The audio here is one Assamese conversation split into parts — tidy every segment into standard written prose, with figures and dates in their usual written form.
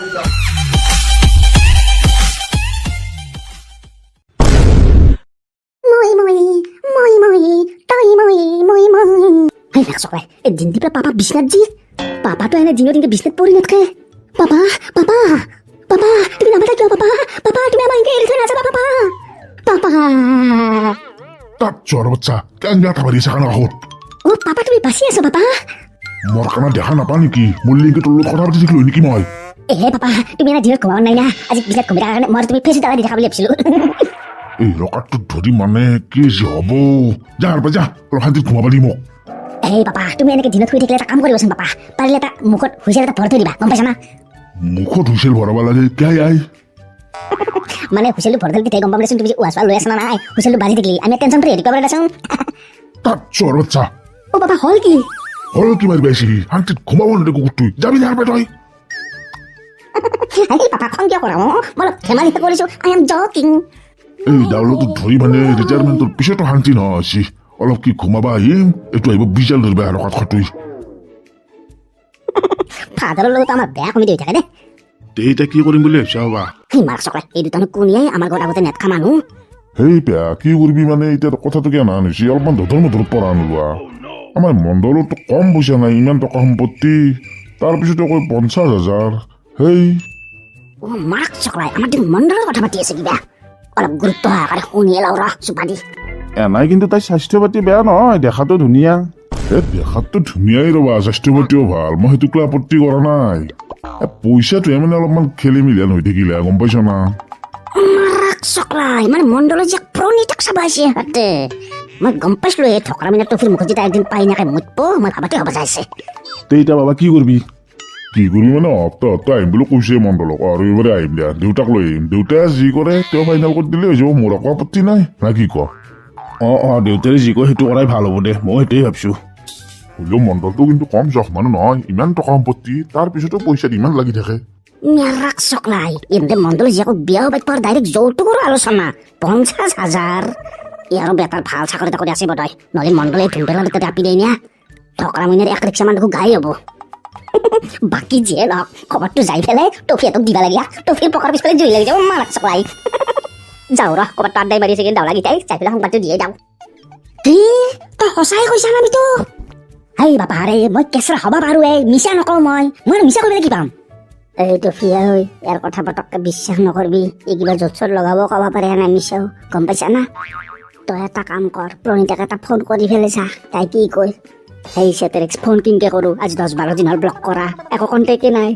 মই মই মই মই তই মই মই মই। হেই চকলাই, এই দিন দিপৰা পাপা বিছনাত যি পাপাটো এনে দিনত এনেকে বিছনাত পৰি নাথাকে। পাপা, পাপা, পাপা, তুমি নামাতা কিয়? পাপা, পাপা, তুমি আমাক এনেকে এৰি থৈ নাযাবা পাপা, পাপা। তাত চোৱাৰ বাচ্চা কেনেকৈ আঠা মাৰি আছে কাণৰ কাষত? অ' পাপা, তুমি বাচি আছা পাপা? মোৰ কাণত দেখা নাপা নেকি? মোৰ লিংকে তোৰ লগত কথা পাতি থাকিলো নেকি মই? এ পাপা, তুমি এনে দিনত ঘুমাব নাই না, আজি বিছনাত ঘুমাই থকাৰ কাৰণে মই আৰু তুমি ফেচি টকা দি থকা বুলি ভাবিছিলো। এই ৰকাটোত ধৰি মানে কি যে হ'ব, যা আৰু যা, অলপ শান্তিত ঘুমাব দি মোক। এই পাপা, তুমি এনেকে দিনত শুই থাকিলে এটা কাম কৰিবচোন পাপা, পাৰিলে এটা মুখত হুইচেল এটা ভৰাই থৈ দিবা, গম পাইছা না? মুখত হুইচেল ভৰাব লাগে কিয় আই? মানে হুইচেলটো ভৰাই থলে তেতিয়া গম পাম দেচোন তুমি উৱা চোৱা লৈ আছা না নাই। হুইচেলটো বাজি থাকিলি আমি টেনচন ফ্ৰী ৰাতিপুৱা দেচোন। তাত চোৱাৰ বাচ্চা। অ' পাপা, হ'ল কি? হ'ল কি মাৰিব আহিছি? শান্তিত ঘুমাব নিদে কুকুৰটোই, যাবি তাৰ পৰা তই। এই পাপা, খং কিয় কৰা? অ' মই অলপ ধেমালিহে কৰিছো, I am joking. এই দাউলটোত ধৰি মানে ৰিটায়াৰমেণ্টৰ পিছতো শান্তি নোহোৱা হৈছে। অলপ কি ঘুমাবা আহিম, এইটো আহিব বিজাল ধৰিবা ৰকাত খটোই। ফাদাৰৰ লগত আমাৰ বেয়া কমিটি হৈ থাকে দেই। তে এতিয়া কি কৰিম বুলি ভাবিছা বাবা? সেই মাৰ চকলাই, এই দুটানো কোনিয়াই আমাৰ ঘৰত আগতে নেট খা মানুহ। সেই বেয়া কি কৰিবি মানে এতিয়া কথাটো কিয় নান হৈছে, অলপমান ধৰ মধৰ পৰা নোলোৱা। আমাৰ মণ্ডলতো কম পইচা নাই, ইমান টকা সম্পত্তি, তাৰপিছতে কৈ 50,000। সেই অ' মাক চকলাই, আমাৰ দেখোন মণ্ডলৰ কথা পাতি আছে, কিবা অলপ গুৰুত্ব সহকাৰে শুনিয়ে লওঁ ৰ চুপা দি। এনাই কিন্তু তাই স্বাস্থ্য পাতি বেয়া নহয়, দেখাতো ধুনীয়া। এ দেখাততো ধুনীয়াই ৰ'বা, স্বাস্থ্য পাতিও ভাল, মই সেইটোক লৈ আপত্তি কৰা নাই। এ পইচাটোহে মানে অলপমান খেলি মেলি হৈ থাকিলে, গম পাইছ না? মাক চকলাই, মানে মণ্ডলৰ যে প্ৰণীতাক চাব আহিছে সিহঁতে, মই গম পাইছিলো এই ঠকৰা মিনাৰ টফিৰ মুখত যেতিয়া একদিন পাই নাকে মুতব, মই ভাবাতে হ'ব যাইছে। তে এতিয়া বাবা কি কৰিবি? কি কৰিবি মানে সপ্তাহত আহিম বুলি কৈছে মণ্ডলক, আৰু ৰবিবাৰে আহিম দিয়া, দেউতাক লৈ আহিম। দেউতাই যি কৰে তেওঁ ফাইনেল কৰি দিলে হৈ যাব, মোৰ একো আপত্তি নাই, না কি ক? অঁ অঁ, দেউতাৰে যি কয় সেইটো কৰাই ভাল হ'ব দে, মই সেইটোৱে ভাবছোঁ। হ'লেও মণ্ডলটো কিন্তু কম জখ মানুহ নহয়, ইমান টকা সম্পত্তি, তাৰপিছতো পইচাত ইমান লাগি থাকে। মেৰাক চকলাই, এনে মণ্ডল জীয়েকক বিয়াও পাতিব ডাইৰেক্ট যৌতুকৰো আলোচনা 50,000। ইয়াৰো বেটাৰ ভাল চাকৰি তাকৰি আছে বোধহয়, নহ'লে মণ্ডলে ধুমপেলাৰ তাতে আপি দিয়ে নিয়া। ঠকৰা মইনাৰ এক ৰিক্সামান দেখোন গাই হ'ব। বাকী যিয়ে নহওক, খবৰটো যাই পেলাই টফিহঁতক দিবা লাগিয়া, টফিৰ পকাৰ পিছফালে জুই লাগি যাব। মাৰাক চকলাই, যাওঁ ৰ, ক'ৰবাত তাত দাই মাৰি আছে কিন্তু দাউলাকেইটাই যাই পেলাই সংবাদটো দিয়ে যাওঁ। কি তই সঁচাই কৈছা না বিতু? হেই বাপা ৰে, মই কেঁচৰা হ'ব পাৰো, এই মিছা নকওঁ মই, মই মিছা কৈ পেলাই কি পাম? এই টফিয়া ঐ, ইয়াৰ কথা পটককে বিশ্বাস নকৰিবি, এই কিবা য'ত চ'ত লগাব ক'ব পাৰে নাই মিছাও, গম পাইছা না? তই এটা কাম কৰ, প্ৰণীতাক এটা ফোন কৰি পেলাই চা তাই কি কয়। সেই চেটেৰেক্স ফোন কিনকে কৰোঁ, আজি 10-12 দিন হ'ল ব্লক কৰা, একো কণ্টেক্টে নাই।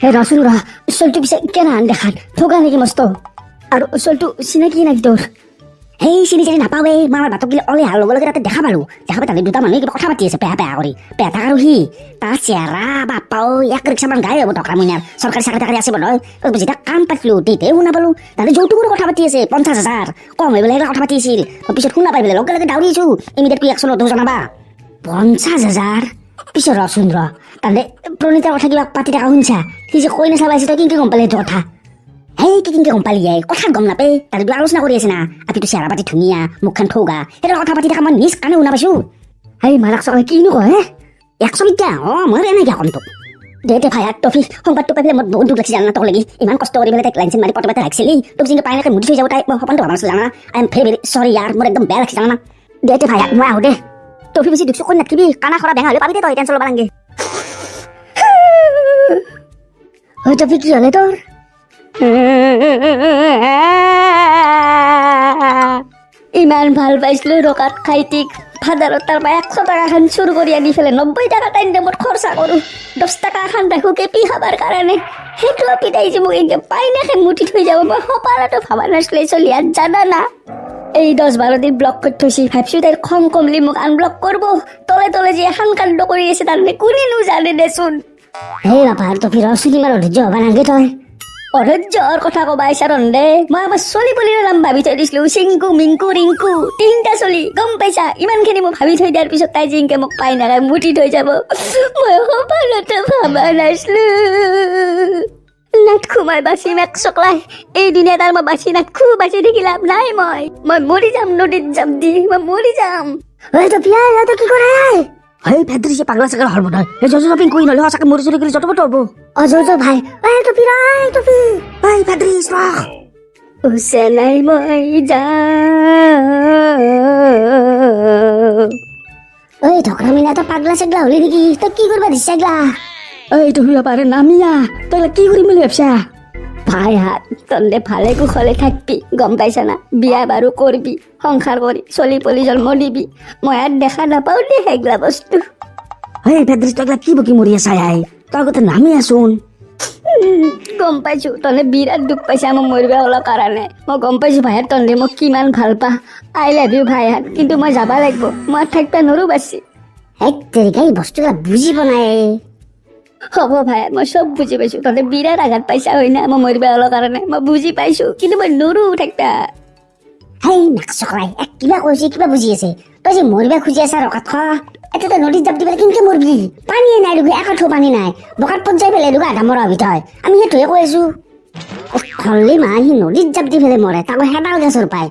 সেই ৰচোন ৰ, চলটো পিছে কেনেহান দেখাত ঠগা নেকি মস্ত? আৰু চলটো চিনাকি নাকি তোৰ? সেই চিনি চিনি নাপাৱেই, মই আমাৰ বাটক গ'লে অলে অহাৰ লগে লগে তাতে দেখা পালোঁ, দেখা পাই তাতে দুটা মানুহে কিবা কথা পাতি আছে পেহা পেহা কৰি, পেহা আৰু সি তাৰ চেহেৰা বাপাও এক ৰিক্সামান গাই হ'ব টকা মইনাৰ, চৰকাৰী চাকৰি তাকৰি আছে বোধহয়। যেতিয়া কাম পাতিলোঁ তেতিয়াই শুনা পালোঁ তাতে যৌতুকৰো কথা পাতি আছে, 50,000 কম হৈ পেলাই কথা পাতি আছিল। মই পিছত শুনা পাই পেলাই লগে লগে দাউৰিছোঁ, ইমিডিয়েট একশ্যন লওঁ জনাবা। 50,000 পিছত ৰচোন ৰ, তাতে প্ৰণীতাৰ কথা কিবা পাতি থকা শুনছা, সি যে কৈ নাচাব আহিছে, তই কেনেকে গম পালি সেইটো কথা? সেই কি কেনেকে গম পালি? এই কথাত গম নাপায়, তাতে কিবা আলোচনা কৰি আছে না, আপিটো চেহেৰা পাতি ধুনীয়া, মুখখন ঠৌগা, সেইটো কথা পাতি থকা মই নিজ কাণে শুনা পাইছো। সেই মাৰাক চকলে কিনো কয় হে? একশ বিদ্যা, অঁ মই এনেকৈ কম তোক দে দে ভাই, টফি সংবাদটো পাই পেলাই মোৰ বহুত দুখ লাগছে জানা, তোক লাগি ইমান কষ্ট কৰি পেলাই তাইক লাইন চাইন মাৰি পটে পটে ৰাখিছিলি, তোক যেনেকৈ পাই এনেকৈ মুঠি থৈ যাব তাই, মই সপোনটো ভবা নাছিলো জানা। I am very very sorry ইয়াৰ, মোৰ একদম বেয়া লাগছে জানা। দে দে ভাই, মই আহো দে। টফি বেছি দুখ চুখ কৰি নাথাকিবি, কাণা খৰা বেঙা হ'লে পাবি দে তই, টেনচন ল'ব নালাগে। ঐ টফি, কি হ'লে তোৰ? ইমান ভাল পাইছিলো ৰকাত খাইটিক, ফাদাৰৰ তাৰ পৰা 100 টকাখন চুৰ কৰি আনি পেলাই 90 টকা টাইম দামত খৰচা কৰোঁ, 10 টকা এখন ৰাখোঁ কেপি খাবাৰ কাৰণে, সেইটো পিতাই যে মোক এনেকৈ পাইনাখন মুঠি থৈ যাব, মই সপালতো ভাবা নাছিলো চলি ইয়াত জানা না। এই 10-12 দিন ব্লক কৰি থৈছি, ভাবছোঁ তাইৰ খং কমলি মোক আনব্লক কৰিব, তলে তলে যে এখন কাণ্ড কৰি আছে তাৰমানে কোনেনো জানে দেচোন। সেই বাপা, তফি ৰচোন, ইমান অধৈৰ্য হ'বা নালাগে তই। অধৈৰ্যৰ কথা ক'বা আহিছা ৰন্ধে, মই আমাৰ চলি পুলিৰ নাম ভাবি থৈ দিছিলো, চিংকু মিংকু ৰিংকু তিনিটা চলি, গম পাইছা? ইমানখিনি মই ভাবি থৈ দিয়াৰ পিছত তাই জিংকে মোক পাই নাখায় মুঠি থৈ যাব, মই সপালতে ভাবা নাছিলো। নাথখো মই বাচিম এক চকলাই, এই দুনিয়াত আৰু মই বাচি নাথখো, বাচি থাকি লাভ নাই, মই মৰি যাম, নদীত যাম দি মই মৰি যাম। ঐ টপিয়া, তই কি কৰা? হেই ফেদ্ৰিছে পাগলা চাগলা হ'ল বোধহয়। এই যো যো পিংকু, নহ'লে সঁচাকে মৰি চৰি গ'লে যত হ'ব। অ যো যো ভাই, এই টুপি ৰ, এই টুপি, এই ফেদ্ৰিছ ৰ। উচেলাই মই যাওঁ। ঐ ঢকৰা মিনা, তই পাগলা চাগলা হলি নেকি? তই কি কৰবা দিছা এগলা? এই তুমি পাৰে নামিয়া, তই কি কৰিম বুলি ভাবছা? ভাই হাত তন্দে ভালে কুশলে থাকবি, গম পাইছা না? বিয়া বাৰু কৰবি, সংসাৰ কৰি চলি পলি জন্ম দিবি। মই আৰু দেখা নাপাওঁ দেই সেইগিলা বস্তু। হেই ফেদ্ৰিছ, তই এগলা কি বকি মৰি আছা আই? তই আগতে নামি আছোন। গম পাইছো তহঁতে বিৰাট দুখ পাইছা মই মৰিব ওলোৱাৰ কাৰণে। মই গম পাইছো ভাইহাত তহঁতে মোক কিমান ভাল পা। I love you ভাইহাত, কিন্তু মই যাব লাগিব, মই থাকিব নোৱাৰো বাচি। হেই তেৰিকা, এই বস্তুবিলাক বুজি পোৱা নাই। হ'ব ভাই, মই চব বুজি পাইছো, তহঁতে বিৰাট আঘাত পাইছা হয় না মই মৰিব ওলোৱাৰ কাৰণে? মই বুজি পাইছো, কিন্তু মই নোৱাৰো থাকিবা। হেই নাক চকৰাই, এক কিবা কৈছে কিবা বুজি আছে। তই যে মৰিবা খুজি আছা ৰকাত খোৱা, এটা নদীত জাপ দি পেলাই কেনেকে মৰবি? পানীয়ে নাই দেখোন, এক আঁঠু পানী নাই, বোকাত পত যাই পেলাই দেখোন আধা মৰা হবি তই। আমি সেইটোহে কৈ আছো। খল্লি মা, সি নদীত জাপ দি পেলাই মৰে, তাকো সেডাল গছৰ পায়।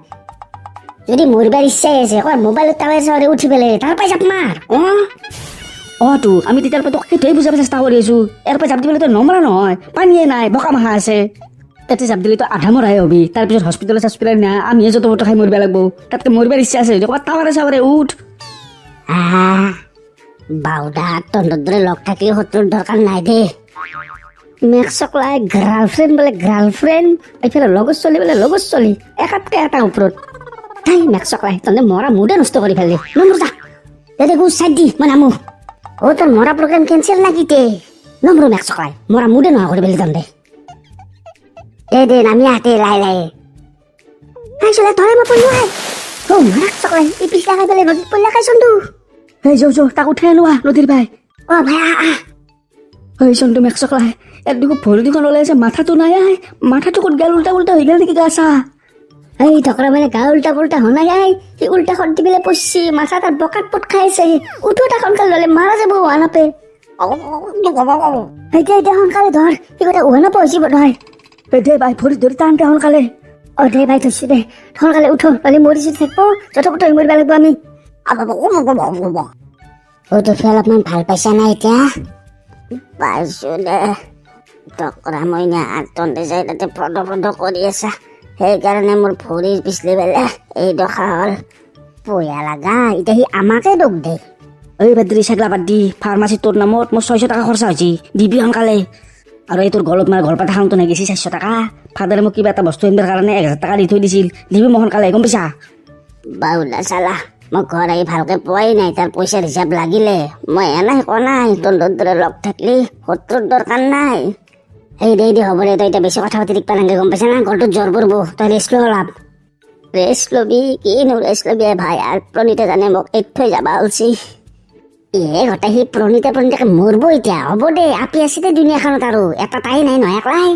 যদি মৰিবাৰ ইচ্ছাই আছে, কয় মোবাইলত টাৱাৰ চাৱাৰে উঠি পেলাই তাৰ পাই জাপ মাৰ। অ তো আমি তেতিয়াৰ পৰা তোক সেইটোৱে বুজাব চেষ্টা কৰি আছো। ইয়াৰ পৰা জাপ দি পেলাই তই নমৰা নহয়, পানীয়ে নাই, বোকা মাখা আছে, তাতে জাপ দিলে তই আধা মৰাই হবি। তাৰপিছত হস্পিটেলত চস্পিটেল না আমিহে য'ত ত'ত খাই মৰিব লাগিব। তাতকে মৰিবাৰ ইচ্ছা আছে ক'ৰবাত টাৱাৰে চাৱাৰে উঠ। বাউদা, তহঁতৰ দৰে লগ থাকিলে শত্ৰুৰ দৰকাৰ নাই দেই। মেক চকলাই গাৰ্লফ্ৰেণ্ড বোলে গাৰ্লফ্ৰেণ্ড, এইফালে লগত চলি বোলে লগত চলি, একাতকে এটা ওপৰত। তাই মেক চকলাই তহঁতে মৰা মুডে নষ্ট কৰি পেলালি। নম্বৰ যা, দে গুচ চাইড দি, মই নামো। অ তোৰ মৰা প্ৰগ্ৰেম কেঞ্চেল না কি তে? নম্বৰ মেক চকলাই মৰা মুডে নোহোৱা কৰি পেলালি তহঁতে। দে দে নামি আহ দে লাহে লাহে। আহিছিলে ধৰে মই পৰিলো আই। অ মাৰাক চকলাই, এই পিছলা খাই পেলাই নদীত পৰিলা খাইচোন তো। এই যৌ যৌ তাক উঠাই আনো আহ নদীৰ পাই। অ ভাই আহ আহ। এই চোনটো মেক চকলাই, ইয়াত দেখোন ভৰি দুখন ওলাই আছে, মাথাটো নাই আই। মাথাটো ক'ত গেল? উল্টা উল্টা হৈ গেল নেকি গা চা? এই ঢকৰা মানে গা উল্টা পুল্টা হোৱা নাই আই, সি উল্টা খত দি পেলাই পৰছি, মাথা তাত বকাত পট খাই আছে। উঠো তাক সোনকালে, ল'লে মাৰা যাব হোৱা নাপে। এতিয়া এতিয়া সোনকালে ধৰ, সি গোটেই উহা নাপা হৈছে বোধহয়। এই দে ভাই, ভৰি ধৰি টানতে সোনকালে। অ দে ভাই ধৰছো দে, সোনকালে উঠো, নহ'লে মৰি যদি থাকিব, য'ত ত'ত মৰিব লাগিব আমি। অ তফি অলপমান ভাল পাইছা নাই এতিয়া? পাইছো দে। টকৰা মইনা, তহঁতে যাই তাতে ফটো ফটো কৰি আছা, সেইকাৰণে মোৰ ভৰি পিছলি পেলাই এই দশা হ'ল। পয়া লাগা, এতিয়া সি আমাকে দোষ দে। এই বেদ্ৰি চেগলা বাদ দি, ফাৰ্মাচীত তোৰ নামত মোৰ 600 টকা খৰচা হৈছে, দিবি সোনকালে। আৰু এই তোৰ গলত মাৰ ঘৰ পাতা খাওঁতো নাই গেছি 400 টকা। ফাদাৰে মোক কিবা এটা বস্তু আনিবৰ কাৰণে 1000 টকা দি থৈ দিছিল, দিবি মোক সোনকালে, গম পাইছা? বাউলা চালা, মই ঘৰ আহি ভালকে পোৱাই নাই, তাৰ পইচাৰ হিচাপ লাগিলে। মই এনাই কোৱা নাই, তহঁতৰ দৰে লগ থাকিলি শত্ৰুৰ দৰকাৰ নাই। এই দে দে হ'ব দে, তই এতিয়া বেছি কথা পাতি থাকিব নালাগে, গম পাইছা না? গলটোত জ্বৰ পৰিব, তই ৰেষ্ট ল অলপ। ৰেষ্ট ল'বি? কিনো ৰেষ্ট ল'বি ভাই? আৰু প্ৰণীতে জানে মোক এৰি থৈ যাবা ওলছি। এ গোটেই সি প্ৰণীতে প্ৰণীতাকে মৰব এতিয়া। হ'ব দে, আপি আছে দে দুনীয়াখনত আৰু এটা তাই নাই নহয় একলাই।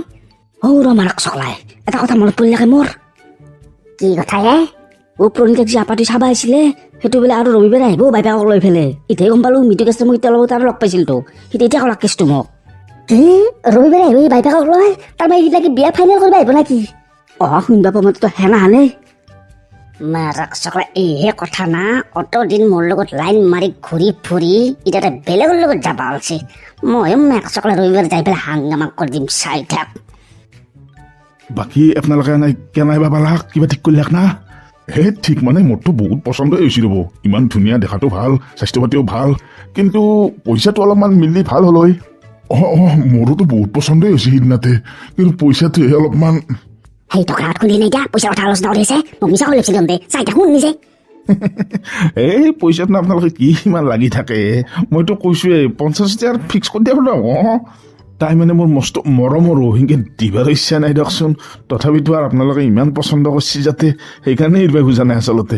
ঔ ৰ মাৰক চকলাই, এটা কথা মনত পৰিলাকে মোৰ। কি কথা হে? অ প্ৰণীতাক যে আপাটো চাবা আহিছিলে, সেইটো বোলে আৰু ৰবিবাৰে আহিব বাইপাকক লৈ পেলাই। এতিয়াই গম পালো, মিটু কেছটো মোক এতিয়া লগত আৰু লগ পাইছিলতো, সি তেতিয়া ক'লাক কেছটো মোক। কি ৰবিবাৰে আহিব বাইপাকক লৈ? তাৰমানে এইবিলাক বিয়া ফাইনেল কৰিব আহিব নেকি? অ শুনিব পাওঁ মইতো হেনা হানে। মাৰক চকলা, এইহে কথা না, অত দিন মোৰ লগত লাইন মাৰি ঘূৰি ফুৰি এতিয়া তাই বেলেগৰ লগত যাবা ওলছে। ময়ো মেক চকলা ৰবিবাৰে যাই পেলাই হাংগামা কৰি দিম, চাই থাক। বাকী আপোনালোকে নাই কেনাই বা পালাক কিবা ঠিক কৰিলাক না? হে ঠিক মানে মোৰতো বহুত পচন্দই হৈছে ৰ'ব, ইমান ধুনীয়া, দেখাটো ভাল, স্বাস্থ্য পাতিও ভাল, কিন্তু পইচাটো অলপমান মিলি ভাল হ'ল হয়। অ অ মোৰোতো বহুত পচন্দই হৈছে সিদিনাতে, কিন্তু পইচাটোহে অলপমান। সেই টকাত খুলি নাই এতিয়া পইচাৰ কথা আলোচনা কৰি আছে, মোক মিছা কৰি লৈছিল দে, চাই থাক শুন নিজে। এই পইচাত না আপোনালোকে কি ইমান লাগি থাকে? মইতো কৈছোৱেই 50 হাজাৰ ফিক্স কৰি দিয়া বোলো। অঁ তাই মানে মোৰ মস্ত মৰমৰো, সেনকে দিবাৰ ইচ্ছা নাই দিয়কচোন, তথাপিতো আৰু আপোনালোকে ইমান পচন্দ কৰিছে যাতে সেইকাৰণে এৰিব খোজা নাই আচলতে।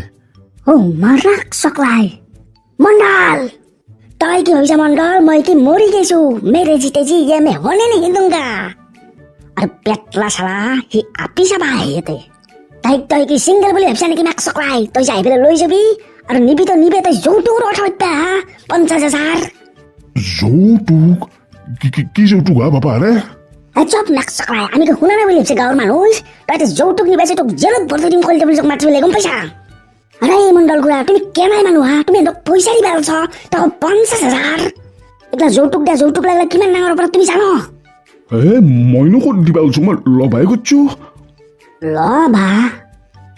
অ মাৰাক চকলাই মণ্ডল, তই কি ভাবিছা মণ্ডল মই কি মৰি গৈছো? মেৰে জিতে জি ইয়ে মে হনে নেহি দুংগা। আৰু পেটলা চালা সি আপি চাবা সিহঁতে। তাইক তই কি চিংগল বুলি ভাবিছা নেকি মাক চকলাই? তই যে আহি পেলাই লৈ যাবি আৰু নিবি তো নিবি, তই যৌতুকৰ কথা পাতিবা হা? 50 হাজাৰ যৌতুক? কি যৌতুক হা বাপা? আৰে চব নাক চকলাই, আমি কি শুনা নাই বুলি ভাবিছে গাঁৱৰ মানুহ? তই এতিয়া যৌতুক নিবাইছে, তোক জেলত ভৰাই দিম কলিতে বুলি মাতি পেলাই, গম পাইছা? আৰে মণ্ডল খুৰা, তুমি কেনাই মানুহ হা? তুমি এহঁতক পইচা দিবা আলছ, তাকো 50,000। এইগিলা যৌতুক দিয়া, যৌতুক লাগিলে কিমান ডাঙৰ অপৰাধ তুমি জান? এ মইনো ক'ত দিবা ওলছো, মই লবাই কৰিছো। ল'বা?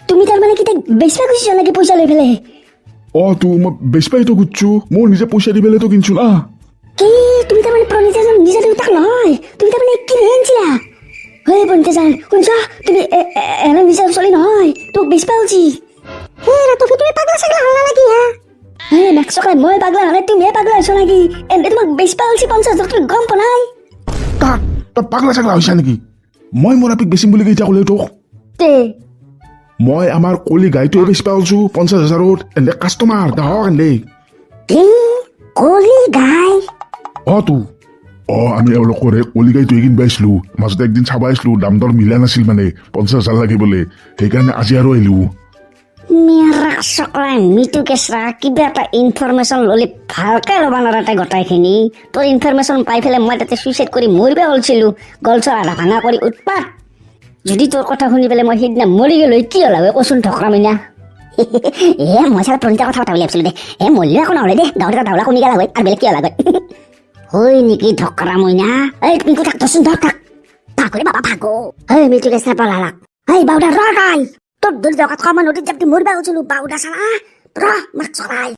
তুমি তাৰমানে কি তাইক বেচিবা খুজিছ নেকি পইচা লৈ পেলাই? অ তো মই বেচিবাইতো খুজিছো, মই নিজে পইচা দি পেলাইতো কিনছো না। কি, তুমি তাৰমানে প্ৰণীতাজন নিজে দেউতাক নহয়, তুমি তাৰমানে কিনি আনিছিলা? হে প্ৰণীতাজান, শুনছ, তুমি এনে নিজৰ ছোৱালী নহয়, তোক বেচিবা ওলছি। হে ৰাতুফি, তুমি পাগলা চাগলা হ'ল নাকি হা? হে মেক্সকাই, মই পাগলা হ'লে তুমিহে পাগলা হৈছ নেকি? এনে তোমাক বেচিবা ওলছি 50,000, তুমি গম পোৱা নাই? তাত তই পাগলা চাগলা হৈছা নেকি? মই মোৰ আপিক বেচিম বুলি কেতিয়া ক'লে তোক? তে মই আমাৰ কলি গাইটোৱে বেচিবা ওলছো 50,000ত, এনে কাষ্টমাৰ দাহক এনে। কি কলি গাই? অ তো অ আমি এওঁলোকৰ এই কলি গাইটোৱে কিনিব আহিছিলো, মাজতে একদিন চাব আহিছিলো, দাম দৰ মিলা নাছিল, মানে 50,000 লাগে বোলে, সেইকাৰণে আজি আৰু আহিলো। মেৰা চকৰাই মিটু কেঁচৰা, কিবা এটা ইনফৰমেশ্যন ল'লে ভালকে ল'ব নোৱাৰা তাই গোটাইখিনি। তোৰ ইনফৰমেশ্যন পাই পেলাই মই তাতে চুইচাইড কৰি মৰিব ওলছিলো, গল চল আধা ভাঙা কৰি উৎপাত। যদি তোৰ কথা শুনি পেলাই মই সিদিনা মৰি গ'লো, কি হ'ল হয় কচোন ঢকৰা মইনা? এ মই চালা প্ৰণীতাৰ কথা পতা বুলি ভাবিছিলো দে। এ মৰিলেও একো নহ'লে দে, গাঁৱত এটা দাউলা কমি গ'ল হয় আৰু বেলেগ কি হ'ল হয়? হয় নেকি ঢকৰা মইনা? এই পিংকু থাক, ধৰচোন ধৰ থাক। ভাগৰে বাবা ভাগো। এই মিটু কেঁচৰা পলালাক। এই বাউদা ৰ তই, তোৰ দৌৰি দৰকাত কম নদীত জাপ দি মৰিবা গৈছিলো বাউদা চালা, ৰ মাক চলাই।